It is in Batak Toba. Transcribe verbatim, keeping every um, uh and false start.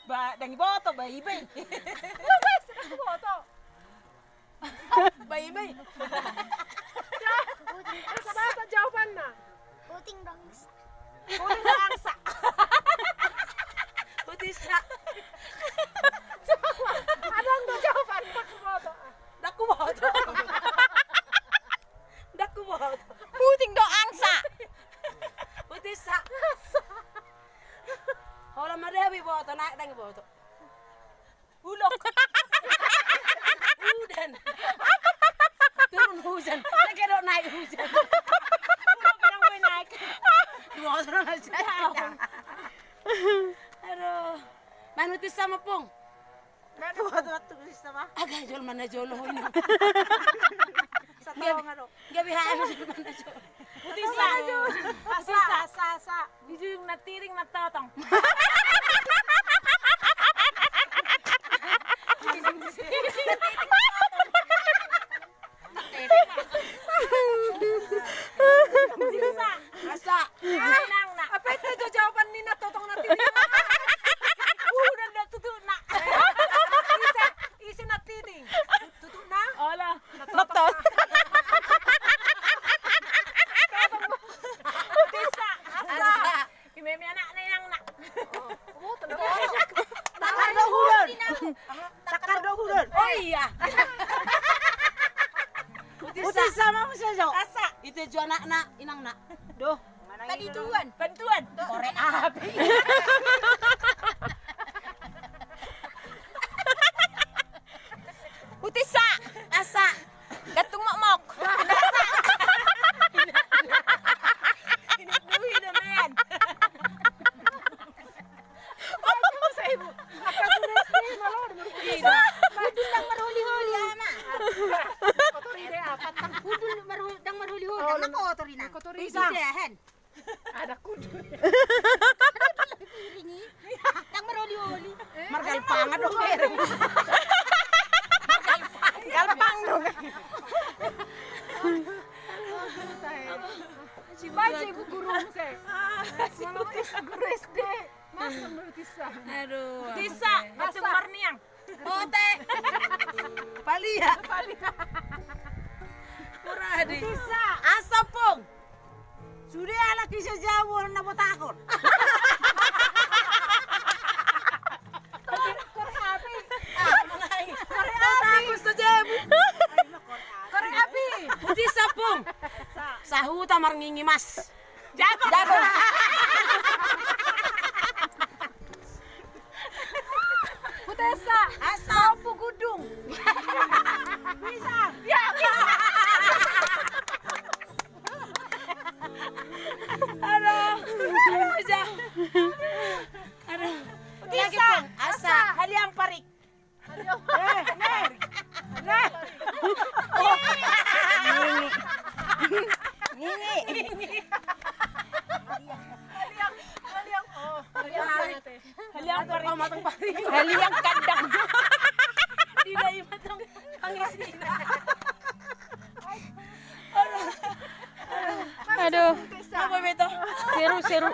Ba, ndang diboto, ba iba i. Ndang diboto. Ba iba i. Sabato jawabanna. Puting do angsa. Puting do angsa. Puting sa. Adong do jawaban, ndang huboto. Ndang huboto. Ndang huboto. Puting do angsa. Puting sa. Holan ma dia huboto, naek ndang huboto. Ulok. Udan. Turun hujan. Lagi do naik hujan. Ulok ndang boi naik. Dua orang aja. Aduh. Manutisa ma, Pung. Manutisa ma. Agak jol mana jolo ini. Satu orang. Gabe hanu. Utisa. Utisa, sa, sa. Dijujung na tiring na totong. Utisa. Asa. Nang na. Apa itu jawaban ni na totong na tiring? Udah, udah tutu na. Isi, isi na tiring. Tutu na. Olah. Notot. Bisa, asa. Asa. Imeme anakna inangna. Takar do hudon. Takar do hudon. Oh iya. Utisa. Utisa ma muse jo. Asa. Ite jo anakna inangna. Doh. Panituan. Panituan. Korek api. Utisa. Asa. Gantung mokmok. Ini dui do men. Udul ndang marholi-holi ama. Udul ndang marholi-holi. Ndang na kotor ina. Kotor ina. Ada kudu. Piring i. Ndang maroli-oli. Margalpang do. Margalpang do. Baca ibu guru saya. Guru S D. Masa menurut Tisa. Aduh. Tisa, masa. Marniang. Ote. Palia. Palia. Murah di. Bisa. Asa, Pung. Sude halak i sajabu na botakon. Korek api. Korek api sajabu. Korek api. Utisa, Pung. Sahuta marngingi mas. Jago. Jago. Utisa. Asa. Sopu gudung. Bisa. Ya, bisa. Aduh. Aduh, bisa. Aduh. Utisa. Lagi, Pung. Asa. Asa. Haliang parik. Eh, nih. Nih. Ngingi. Ngingi. Haliang, haliang. Oh, haliang. Haliang parik. Oh, matang parik. Haliang kandang. Di dai matang pangisi. Aduh. Aduh. Apa beto? Seru, seru.